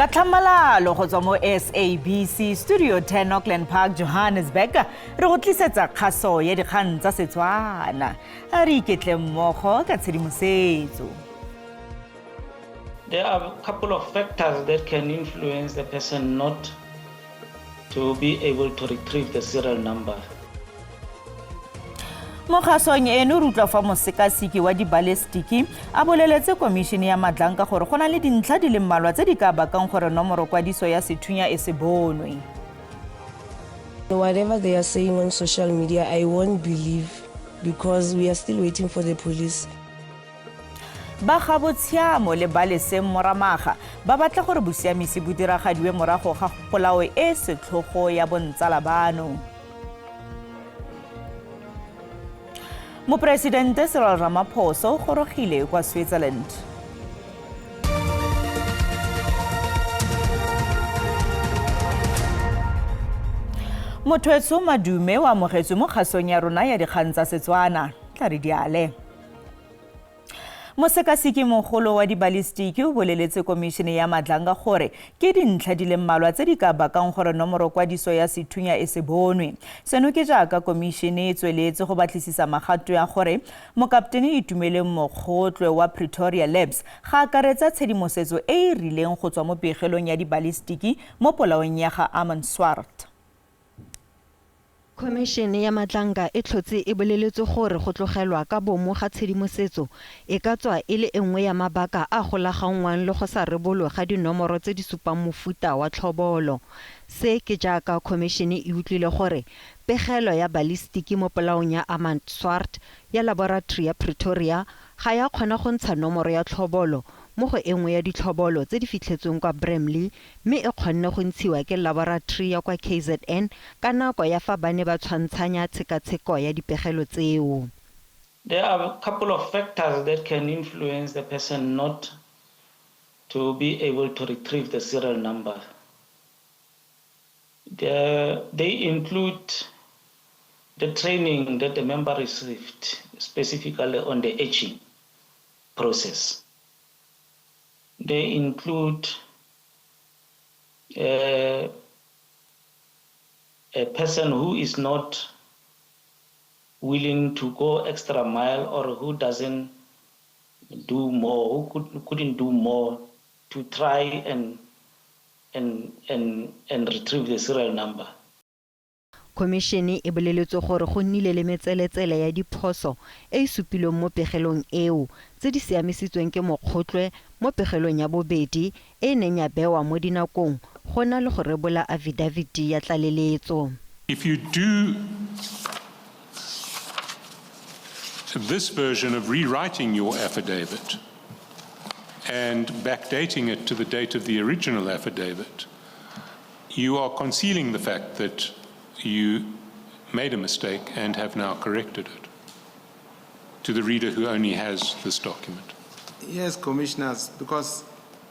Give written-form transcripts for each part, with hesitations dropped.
Ka tlhamalalo go tswa mo SABC Studio 10 Auckland Park, Johannesburg, re go tlisetsa kgaso ya dikgang tsa Setswana. A re iketle mmogo ka tshedimosetso. There are a couple of factors that can influence the person not to be able to retrieve the serial number. Mo kgasong eno re utlwa fa mosekaseki wa dibalestiki a boleletse komišene ya Madlanka gore go na le dintlha di le mmalwa tse di ka bakang gore nomoro kwadiso ya sethunya e se bonwe. Whatever they are saying on social media, I won't believe because we are still waiting for the police. Ba ga Botshiamo le Baleseng Moramaga ba batla gore bosiamisi bo diragadiwe morago ga polao e setlhogo ya bontsala bano. Moporesidente Cyril Ramaphosa o gorogile kwa Switzerland. Motho Madume o amogetswe mo kgasong ya rona ya dikgang tsa Setswana. Tla re diale. Mosekaseki mogolo wa dibalistiki o boleletse komišene ya Madlanga gore ke dintlha di le mmalwa tse di ka bakang gore nomoro kwadiso ya sethunya e se bonwe. Seno ke jaaka komišene e tsweletse go batlisisa magato ya gore mokaptene Itumeleng Mokgotlwe wa Pretoria Labs ga akaretsa tshedimosetso e e rileng go tswa mo pegelong ya dibalistiki mo polaong ya ga Armand Swart. Khomišene ya Madlanga e tlhotse e boleletswe gore go tlogelwa ka bomo ga tshedimosetso e ka tswa e le e nngwe ya mabaka a golaganngwang le go sa rebolwe ga dinomoro tse di supang mofuta wa tlhobolo. Se ke jaaka khomišene e utlwile gore pegelo ya balistiki mo polaong ya Armand Swart ya Laboratory ya Pretoria ga ya kgona go ntsha nomoro ya tlhobolo mo go e nngwe ya ditlhobolo tse di fitlhetsweng kwa Bramley mme e kgonne go ntshiwa ke laboratori ya kwa KZN ka nako ya fa ba ne ba tshwantshanya tshekatsheko ya dipegelo tseo. There are a couple of factors that can influence the person not to be able to retrieve the serial number. They include the training that the member received, specifically on the etching process. They include a person who is not willing to go extra mile or who doesn't do more, who couldn't do more to try and retrieve the serial number. Khomišene e boleletswe gore go nnile le metseletsele ya diphoso e e supilweng mo pegelong eo, tse di siamisitsweng ke Mokgotlwe mo pegelong ya bobedi e e neng ya bewa mo dinakong go na le go rebola afidafiti ya tlaleletso. If you do this version of rewriting your affidavit and backdating it to the date of the original affidavit, you are concealing the fact that you made a mistake and have now corrected it to the reader who only has this document. Yes, commissioners, because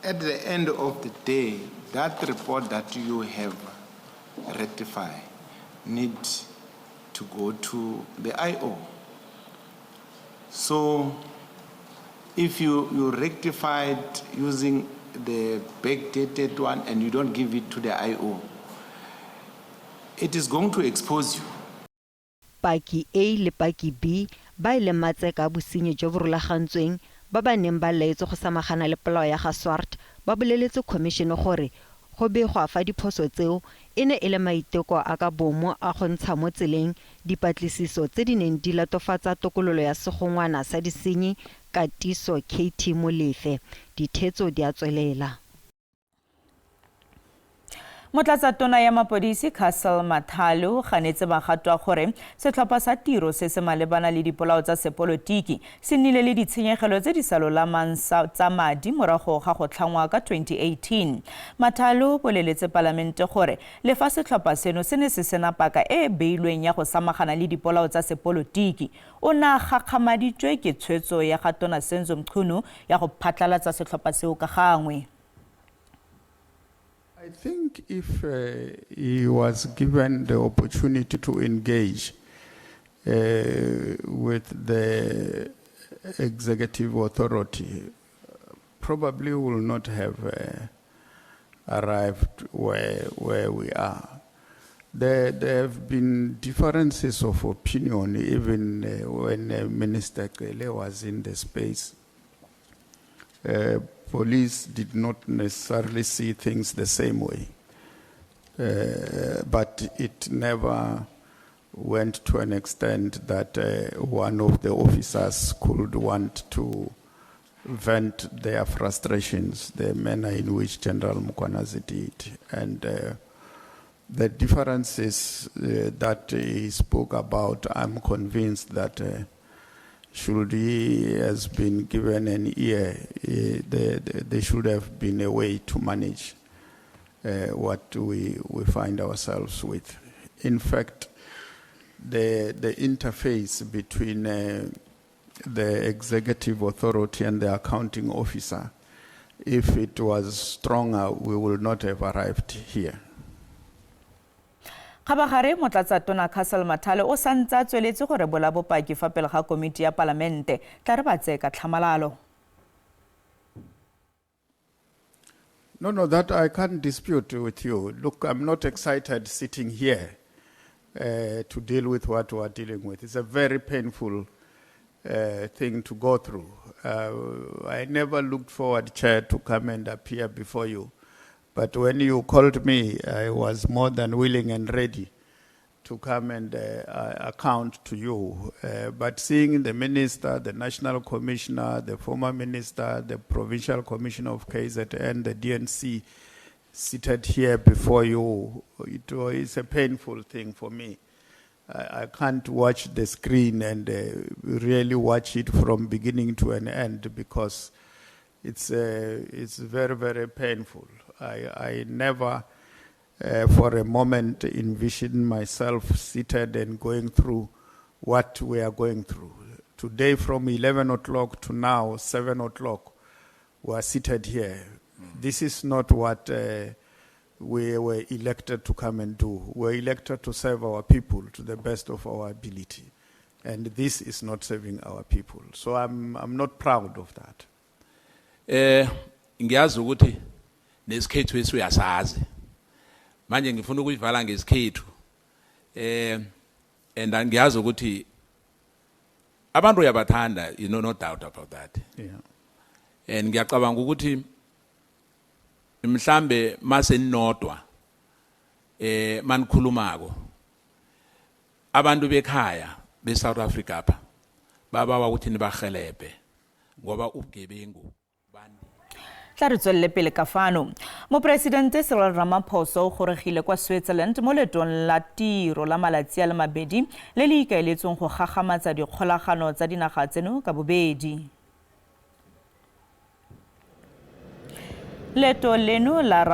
at the end of the day, that report that you have rectified needs to go to the IO. So if you rectify it using the backdated one and you don't give it to the IO, it is going to expose you. Paki A le Paki B ba e leng matseka a bosenyi jo bo rulagantsweng ba ba neng ba laetswe go samagana le polao ya ga Swart ba boleletse khomišene gore go begwa fa diphoso tseo e ne e le maiteko a ka bomo a go ntsha mo tseleng dipatlisiso tse di neng di latofatsa tokololo ya segongwana sa disenyi Katiso KT Molefe. Dithetso di a tswelela. Motlatsatona ya mapodisi Cassel Mathale o ganetse magato a gore setlhopha sa tiro se se malebana le dipolao tsa sepolotiki se nnile le ditshenyegelo tse di sa lolamang tsa madi morago ga go tlhangwa ka 2018. Mathale o boleletse palamente gore le fa setlhopha seno se ne se sena paka e e beilweng ya go samagana le dipolao tsa sepolotiki, o ne a gakgamaditswe ke tshwetso ya ga Tona Senzo Mchunu ya go phatlalatsa setlhopha seo ka gangwe. I think if he was given the opportunity to engage with the executive authority, probably will not have arrived where we are. There have been differences of opinion even when Minister Cele was in the space. Police did not necessarily see things the same way. But it never went to an extent that one of the officers could want to vent their frustrations, the manner in which General Mkhwanazi did. And the differences that he spoke about, I'm convinced that should he has been given an ear, there should have been a way to manage what we find ourselves with. In fact, the interface between the executive authority and the accounting officer, if it was stronger, we would not have arrived here. Kgabagare Motlatsatona Cassel Mathale o santse a tsweletse go rebola bopaki fa pele ga komiti ya palamente. Tla re ba tseye ka tlhamalalo. No, that I can't dispute with you. Look, I'm not excited sitting here to deal with what we are dealing with. It's a very painful thing to go through. I never looked forward, Chair, to come and appear before you. But when you called me, I was more than willing and ready to come and account to you. But seeing the minister, the national commissioner, the former minister, the provincial commissioner of KZN, the DNC, seated here before you, it is a painful thing for me. I can't watch the screen and really watch it from beginning to an end because it's very, very painful. I never for a moment envisioned myself seated and going through what we are going through. Today from 11 o'clock to now, 7 o'clock, we are seated here. This is not what we were elected to come and do. We were elected to serve our people to the best of our ability. And this is not serving our people. So I'm not proud of that. Ngiyazi ukuthi nesikhethu esiyasazi. Manje ngifuna ukuyivala ngesikhethu. And ngiyazi ukuthi abantu uyabathanda, no doubt about that. And ngiyacabanga ukuthi mhlambe maseninodwa manikhulumako abantu bekhaya be South Africa apha babawa ukuthi nibahelebhe ngoba ubugebengu. Tla re tswelele pele ka fano. Moporesidente Cyril Ramaphosa o goregile kwa Switzerland mo leetong la tiro la malatsi a le mabedi le le ikaeletsweng go gagamatsa dikgolagano tsa dinaga tseno ka bobedi. Leeto leno le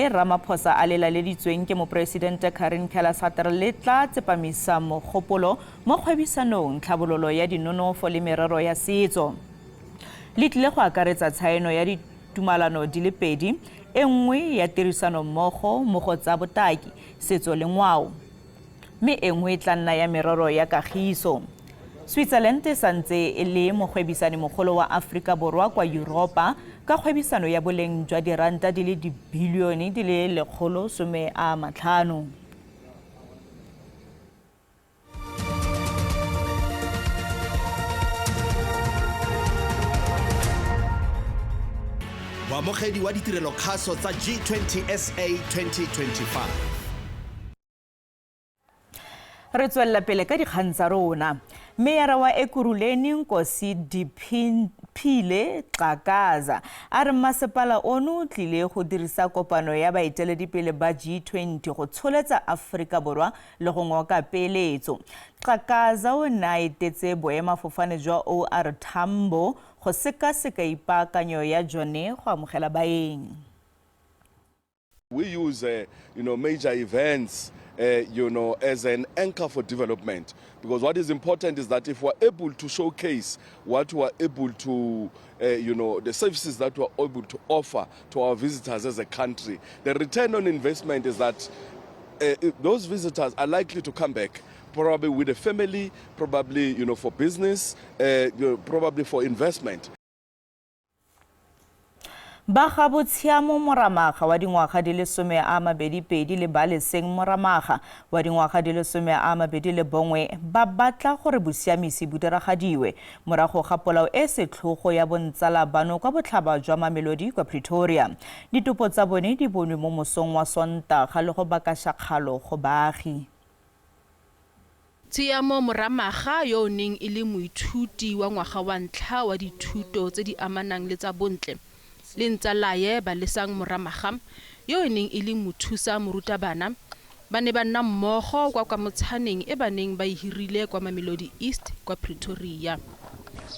Ramaphosa a le laleditsweng ke moporesidente Karin Keller-Sutter le tla tsepamisa mogopolo mo kgwebisanong, tlhabololo ya dinonofo le merero ya setso. Le tlile go akaretsa tshaeno ya ditumalano di le pedi, e nngwe ya tirisanommogo mo go tsa botaki, setso le ngwao, mme e nngwe e tla nna ya merero ya kagiso. Switzerland e santse e le mogwebisani mogolo wa Aforika Borwa kwa Yuropa ka kgwebisano ya boleng jwa diranta di le dibilione di le lekgolo some a matlhano. Moamogedi wa ditirelo kgaso tsa G20 SA 2025. Re tswelela pele ka dikgang tsa rona. Meyara wa Ekurhuleni Nkosi Diphile Xhakaza a re masepala ono o tlile go dirisa kopano ya baeteledipele ba G20 go tsholetsa Aforika Borwa le go ngoka peeletso. Xhakaza o ne a etetse boemafofane jwa OR Tambo go sekaseka ipaakanyo ya jone go amogela baeng. We use major events as an anchor for development, because what is important is that if we're able to showcase what we're able to, the services that we're able to offer to our visitors as a country, the return on investment is that those visitors are likely to come back, probably with a family, probably for business, probably for investment. Ba ga Botshiamo Moramaga wa dingwaga di le 22 le Baleseng Moramaga wa dingwaga di le 21 ba batla gore bosiamisi bo diragadiwe morago ga polao e setlhogo ya bontsala bano kwa botlhaba jwa Mamelodi kwa Pretoria. Ditopo tsa bone di bonwe mo mosong wa Sontaga le go baka shakgalo go baagi. Tshiamo Moramaga yo o neng e le moithuti wa ngwaga wa ntlha wa dithuto tse di amanang le tsa bontle le ntsalae Balesang Moramaga yo e neng e le mothusa morutabana ba ne ba nna mmogo kwa kamotshaneng e ba neng ba e hirile kwa Mamelodi East kwa Pretoria.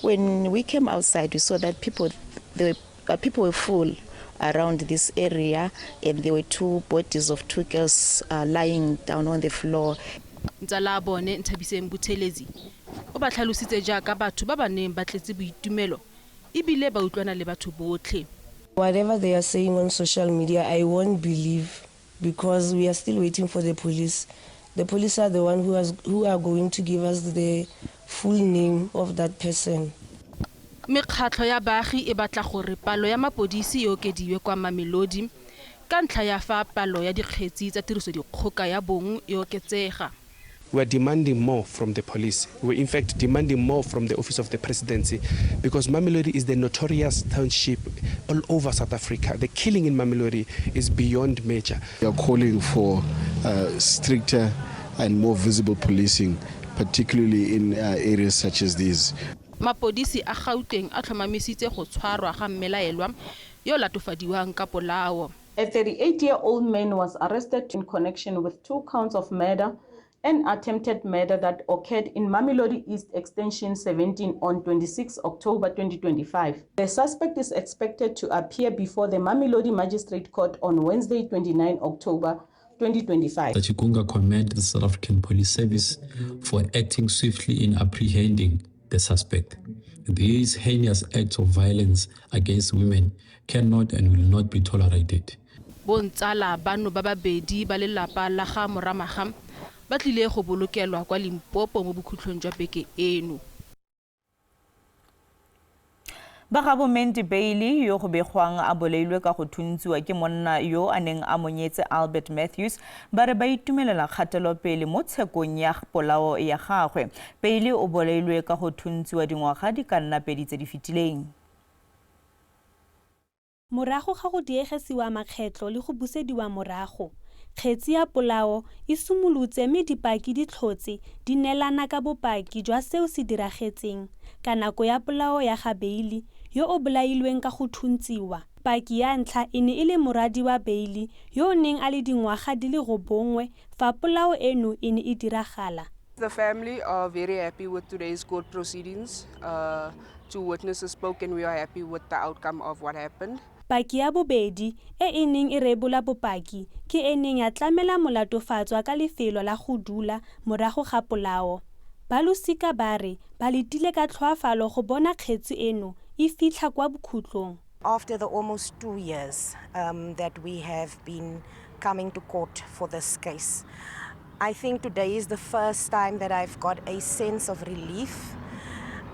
When we came outside, we saw that people, the people were full around this area, and there were two bodies of two girls lying down on the floor. Ntsala bone Nthabiseng Buthelezi o ba tlhalositse jaaka batho ba ba neng ba tletse boitumelo ebile ba utlwana le batho botlhe. Whatever they are saying on social media, I won't believe because we are still waiting for the police. The police are the one who are going to give us the full name of that person. Mekgatlho ya baagi e batla gore palo ya mapodisi e okediwe kwa Mamelodi ka ntlha ya fa palo ya dikgetsi tsa tirisodikgoka ya bong e oketsega. We are demanding more from the police. We're in fact demanding more from the Office of the Presidency, because Mamelodi is the notorious township all over South Africa. The killing in Mamelodi is beyond measure. We are calling for stricter and more visible policing, particularly in areas such as these. Mapodisi a Gauteng a tlhomamisitse go tshwarwa ga mmelaelwa yo latofadiwang ka polao. A 38-year-old man was arrested in connection with 2 counts of murder and attempted murder that occurred in Mamelodi East Extension 17 on 26 October 2025. The suspect is expected to appear before the Mamelodi Magistrate Court on Wednesday, 29 October 2025. The Chikunga commend the South African Police Service for acting swiftly in apprehending the suspect. These heinous acts of violence against women cannot and will not be tolerated. Bontsala bano ba babedi ba lelapa la ga Moramaga ba tlile go bolokelwa kwa Limpopo mo bokhutlong jwa beke eno. Ba ga bo Mandy Bailey yo go begwang a bolailwe ka go thuntsiwa ke monna yo a neng a monyetse Albert Matthews ba re ba itumelela kgatelopele mo tshekong ya polao ya gagwe. Bailey o bolailwe ka go thuntsiwa dingwaga di ka nna 2 tse di fetileng. Morago ga go diegisiwa makgetlo le go busediwa morago, kgetsi ya polao e simolotse mme dipaki di tlhotse di neelana ka bopaki jwa seo se diragetseng ka nako ya polao ya ga Bailey yo o bolailweng ka go thuntsiwa. Paki ya ntlha e ne e le moradi wa Bailey yo o neng a le dingwaga di le 9 fa polao eno e ne e diragala. The family are very happy with today's court proceedings. 2 witnesses spoke and we are happy with the outcome of what happened. Paki ya bobedi e e neng e rebola bopaki ke e neng ya tlamela molatofatswa ka lefelo la go dula morago ga polao. Ba losika ba re ba letile ka tlhoafalo go bona kgetsi eno e fitlha kwa bokhutlong. After the almost 2 years that we have been coming to court for this case, I think today is the first time that I've got a sense of relief.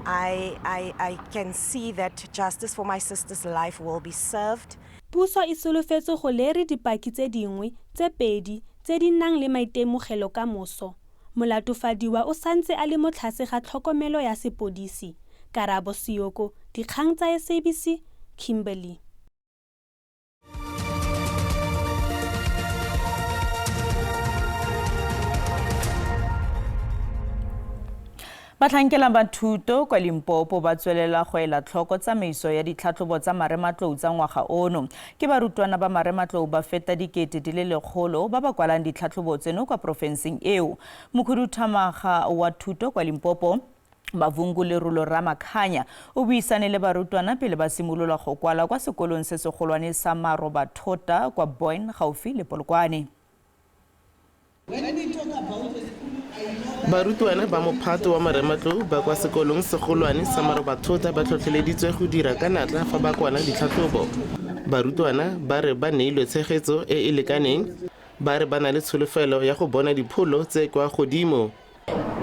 I can see that justice for my sister's life will be served. Puso e solofetse go lere dipaki tse dingwe tse 2 tse di nang le maitemogelo ka moso. Molatofadiwa o santse a le mo tlase ga tlhokomelo ya sepodisi. Karabo Siyoko, Dikgang tsa SABC, Kimberley. Batlhankela ba thuto kwa Limpopo ba tswelela go ela tlhoko tsamaiso ya ditlhatlhobo tsa marematlou tsa ngwaga ono. Ke barutwana ba marematlou ba feta 100,000 ba ba kwalang ditlhatlhobo tseno kwa porofenseng eo. Mokhuduthamaga wa thuto kwa Limpopo Mavhungu Lerulo Ramakhanya o buisane le barutwana pele ba simolola go kwala kwa sekolong se segolwane sa Marobathota kwa Boyne gaufi le Polokwane. Barutwana ba mophato wa marematlou ba kwa sekolong segolwane sa Marobathota ba tlhotlheleditswe go dira ka natla fa ba kwala ditlhatlhobo. Barutwana ba re ba neilwe tshegetso e e lekaneng, ba re ba na le tsholofelo ya go bona dipholo tse kwa godimo.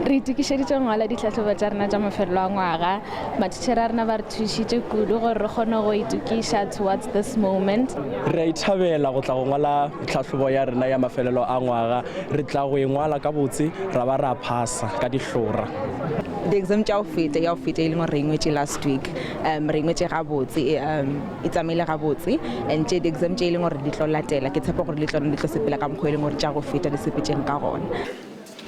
Re itokišeditše go ngwala ditlhahlobo tša rena tša mafelelo a ngwaga. Matitšhere a rena ba re thušitše kudu gore re kgone go itokiša towards this moment. Re a ithabela go tla go ngwala tlhahlobo ya rena ya mafelelo a ngwaga. Re tla go e ngwala ka botse ra ba ra phasa ka dihlora. Di-exam tša go feta, ya go feta e leng gore re e ngwetše last week, re e ngwetše gabotse, e tsamaile gabotse, and tše di-exam tše e leng gore di tlo latela, ke tshepa gore le tsona di tlo sepela ka mokgwa e leng gore tša go feta di sepetšeng ka gona.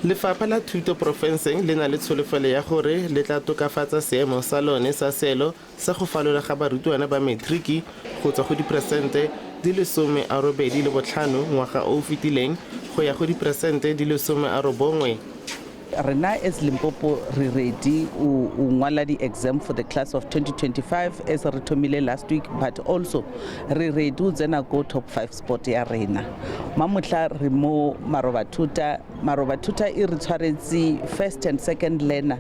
Lefapha la Thuto porofenseng le na le tsholofelo ya gore le tla tokafatsa seemo sa lone sa seelo sa go falola ga barutwana ba matriki go tswa go diperesente di le 85 ngwaga o o fetileng go ya go diperesente di le 90. Rena as Limpopo re ready o ngwala di exam for the class of 2025 as re thomile last week, but also re ready o tsena ko top 5 spot ya rena. Mamohla re mo Marobathota. Marobathota e re tshwaretse first and second learner,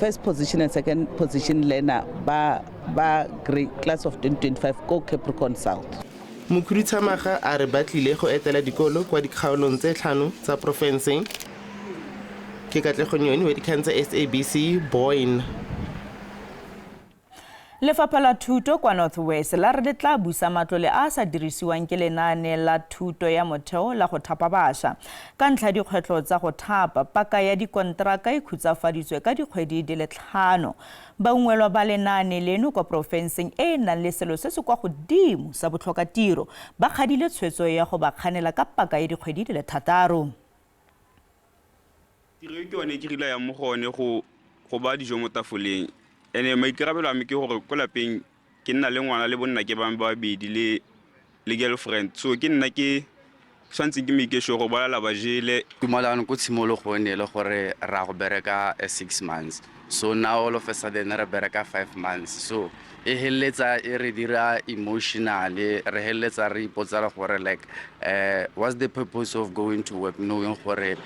first position and second position learner ba ba grade class of 2025 ko Capricorn South. Mokhuduthamaga a re ba tlile go etela dikolo kwa dikgaolong tse 5 tsa porofense. Ke Katlego Nyoni wa dikgang tsa SABC, Boyne. Lefapha la Thuto kwa North West la re le tla busa matlole a a sa dirisiwang ke lenaane la thuto ya motheo la go thapa bašwa. Ka ntlha ya dikgwetlho tsa go thapa, paka ya dikonteraka e khutsafaditswe ka dikgwedi di le 5. Baungwelwa ba lenaane leno kwa porofenseng e e nang le selo se se kwa godimo sa botlhokatiro ba kgadile tshwetso ya go ba kganela ka paka ya dikgwedi di le 6. Tiro e ke yone ke rile yang mo go one go ba dijo mo tafoleng. Ene maikarabelo a me ke gore ko lapeng ke nna le ngwana le bonna ke bang ba babedi le girlfriend. So ke nna ke tshwanetse ke make sure gore ba lala ba jele. Tumalano ko tshimologong e le gore ra go bereka 6 months. So now all of a sudden re bereka 5 months. So e heletsa e re dira emotionally, re heletsa re ipotsa gore like what's the purpose of going to work knowing gore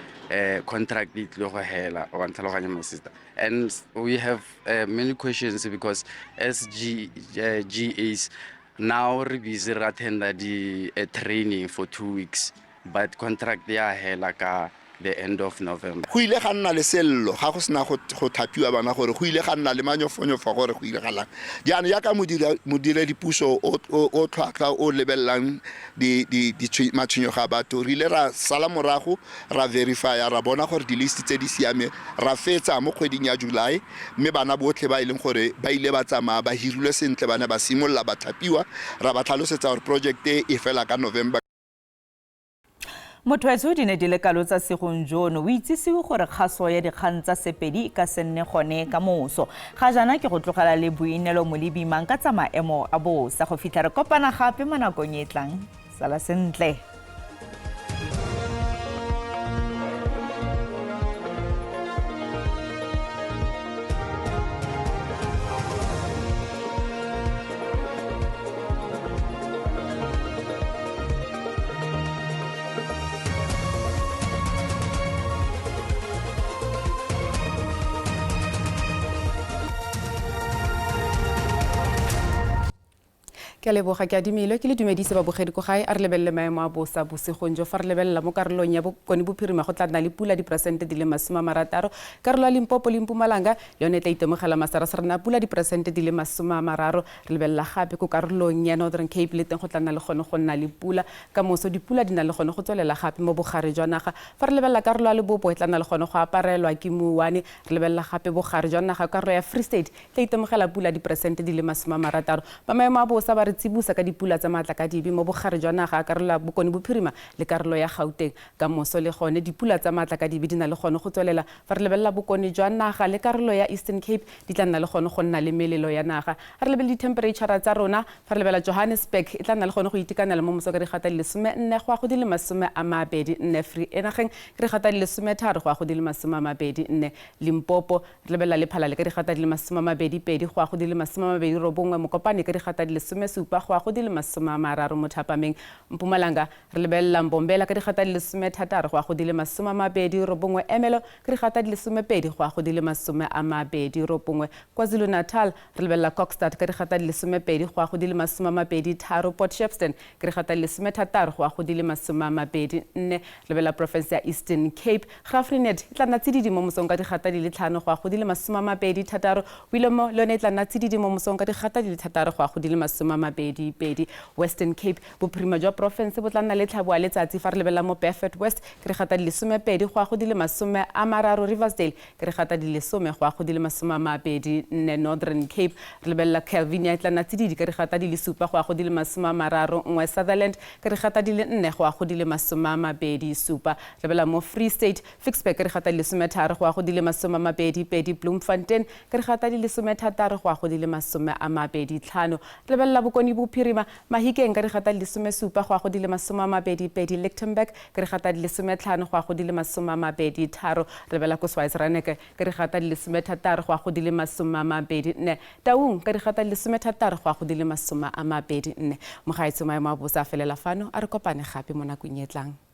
contract e tlile go hela, wa ntlhaloganya my sister. And we have many questions because as GAs now re busy re attenda di training for 2 weeks, but contract ya hela ka the end of November. Go ile ga nna le sello ga go sena go thapiwa bana gore go ile ga nna le manyofonyofo gore go ile ga lang. Jaanong jaaka modiredipuso o tlhwatlhwa o lebelelang matshwenyego a batho, re ile ra sala morago ra verifya ra bona gore di-list tse di siame, ra fetsa mo kgweding ya July, mme bana botlhe ba e leng gore ba ile ba tsamaya ba hirilwe sentle, ba ne ba simolola ba thapiwa, ra ba tlhalosetsa gore project e fela ka November. Motho wetsho di ne di le kalo tsa segong jono, o itsisiwe gore kgaso ya dikgang tsa Sepedi e ka se nne gone ka moso. Ga jaana ke go tlogela le Boineelo Molebimang ka tsa maemo a bosa. Go fitlha re kopana gape mo nakong e tlang. Sala sentle. Ke a leboga, ke adimilwe ke le dumedise babogedi ko gae. A re lebelele maemo a bosa bosigong jo. Fa re lebelela mo karolong ya Bokone Bophirima go tla nna le pula diperesente di le 60, karolo ya Limpopo le Mpumalanga le yone e tla itemogela masarasarana a pula diperesente di le 30. Re lebelela gape ko karolong ya Northern Cape le teng go tla nna le gone go nna le pula ka moso, dipula di na le gone go tswelela gape mo bogare jwa naga. Fa re lebelela karolo ya Lebopo e tla nna le gone go aparelwa ke mouwane. Re lebelela gape bogare jwa naga, karolo ya Free State tla itemogela pula diperesente di le 60. Ba maemo a bosa ba re tsibosa ka dipula tsa maatla ka dibe mo bogare jwa naga, karolo ya Bokone Bophirima le karolo ya Gauteng. Ka moso le gone dipula tsa maatla ka dibe di na le gone go tswelela. Fa re lebelela bokone jwa naga le karolo ya Eastern Cape di tla nna le gone go nna le melelo ya naga. A re lebelele di-temperature tsa rona. Fa re lebelela Johannesburg e tla nna le gone go itekanela mo moso ka digata di le 14 go ya go di le 24. Free e nageng ke digata di le 13 go ya go di le 24. Limpopo re lebelela le Phalale ka digata di le 22 go ya go di le 29, Mokopane ka digata di le 17 7 go ya go di le 30 mo thapameng. Mpumalanga re lebelela Mbombela ka digata di le 16 go ya go di le 29, Ermelo ka digata di le 12 go ya go di le 29. KwaZulu-Natal re lebelela Kokstad ka digata di le 12 go ya go di le 23, Port Shepstone ka digata di le 16 go ya go di le 24. Re lebelela porofense ya Eastern Cape, Graaff-Reinet e tla nna tsididi mo mosong ka digata di le 5 go ya go di le 26, Willowmore le yone e tla nna tsididi mo mosong ka digata di le 6 go ya go di le 22. Western Cape, bophirima jwa porofense bo tla nna le tlhabo ya letsatsi fa re lebelela mo Beaufort West ke digata di le 12 go ya go di le 30, Riversdale ke digata di le 10 go ya go di le 24. Northern Cape re lebelela Calvinia e tla nna tsididi ka digata di le 7 go ya go di le 31, Sutherland ka digata di le 4 go ya go di le 27. Re lebelela mo Free State, Ficksburg ka digata di le 13 go ya go di le 22, Bloemfontein ka digata di le 16 go ya go di le 25. Re lebelela Bokone Bophirima, Mahikeng ka digata di le 17 go ya go di le 22, Lichtenburg ka digata di le 15 go ya go di le 23. Re lebelela ko Schweizer-Reneke ka digata di le 16 go ya go di le 24, Taung ka digata di le 16 go ya go di le 24. Mogaetsho, maemo a bosa a felela fano, a re kopane gape mo nakong e tlang.